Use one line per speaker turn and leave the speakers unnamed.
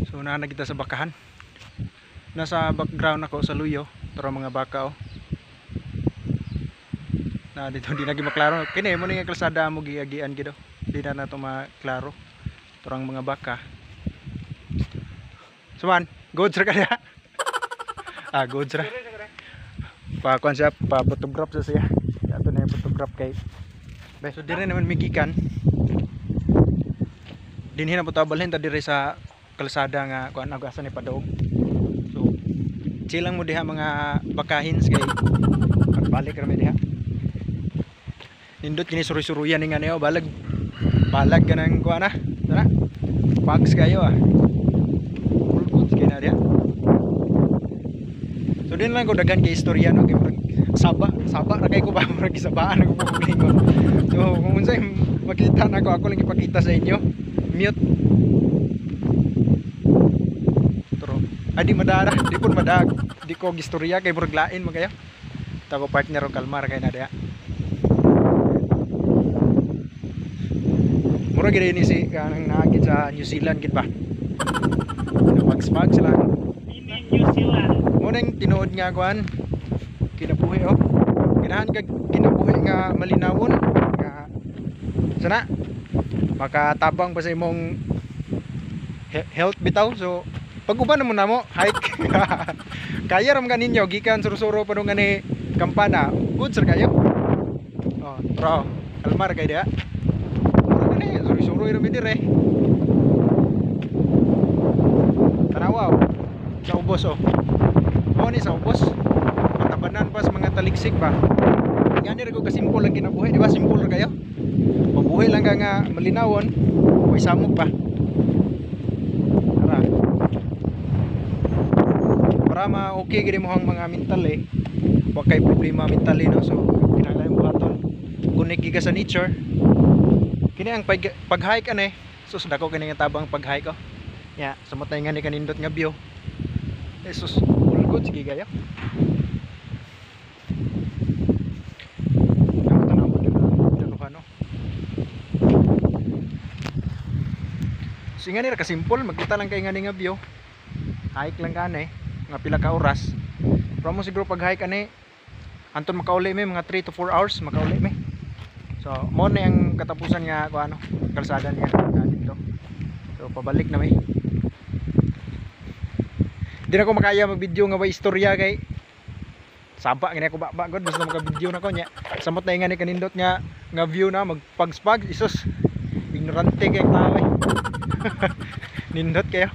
So naa na kita sa bakahan. Nasa background ako sa luyo, tara mga baka oh. Na dito di na gyud maklaro. Kini mo ni nga kalsada mo giagian gid oh. Di na nato maklaro. Turang mga baka. Suman, goods ra ka diha. Ah, goods ra. Pa kuan siya, pa photograph sa siya. Ato na yung photograph kay. So dire naman migikan. Dinhi na po ta balhin ta dire sa kalsada nga kuan ag asa ni padong. So chill lang mo diha mga bakahins kay pagbalik ra mi diha. Nindot kini suruy-suruyan ni nga niyo balag balag kanang kuan na. Tara. Pags kayo ah. Full goods kay na diha. So din lang ko daghan kay istorya no kay murag saba saba ra kay ko ba murag gisabaan ako po lingon. So kung unsay makita nako ako lang ipakita sa inyo. Mute. Tro. Ay di madara, di pud madag. Di ko gistorya kay murag lain man kayo. Tako partner og kalmar kay na diha. Murag gid ni si kanang naagid sa New Zealand gid ba. Nagpag sila.
Mini New Zealand.
Mo nang tinuod nga kuan kinabuhi oh. Ganahan kag kinabuhi nga malinawon nga sana makatabang pa sa imong health bitaw. So pag-uban mo namo hike. Kaya ra man ninyo gikan suro-suro pa nga ni Kampana. Good sir kayo. Oh, tro. Kalmar kay diha. Mura gani suro-suro ra mi dire. Tanawa oh. Sa ubos oh. Mao ni sa ubos. Matabanan pa sa mga taliksik ba. Ngani ra ko kasimple ang kinabuhi, di ba? Simple ra kayo. Mabuhi lang ka nga malinawon, way samok ba. Tara. Para ma-okay gid mo ang mga mental eh. Wa kay problema mentally no. So kinahanglan buhaton. Connect gyud ka sa nature. Kini ang pag-hike ane. Sus dako kini nga tabang pag-hike oh. Nya, sumot na nga ni kanindot nga view. Jesus, all good sige kayo. Ako tanaw ko dito no. So nga nila kasimple, magkita lang kay nga ni nga view. Hike lang ka ane, nga pila ka oras. Pero mo siguro pag hike ane, anton makauli mi mga 3 to 4 hours makauli mi. So mo na ang katapusan nga kuan ano, kalsada niya nga dito. So pabalik na mi. Di na ko makaya mag-video nga way istorya kay saba gani ako ba god basta maka-video na ko nya. Samot na nga ni kanindot nga nga view na magpagspag isos. Ignorante kay tao eh. Nindot kayo.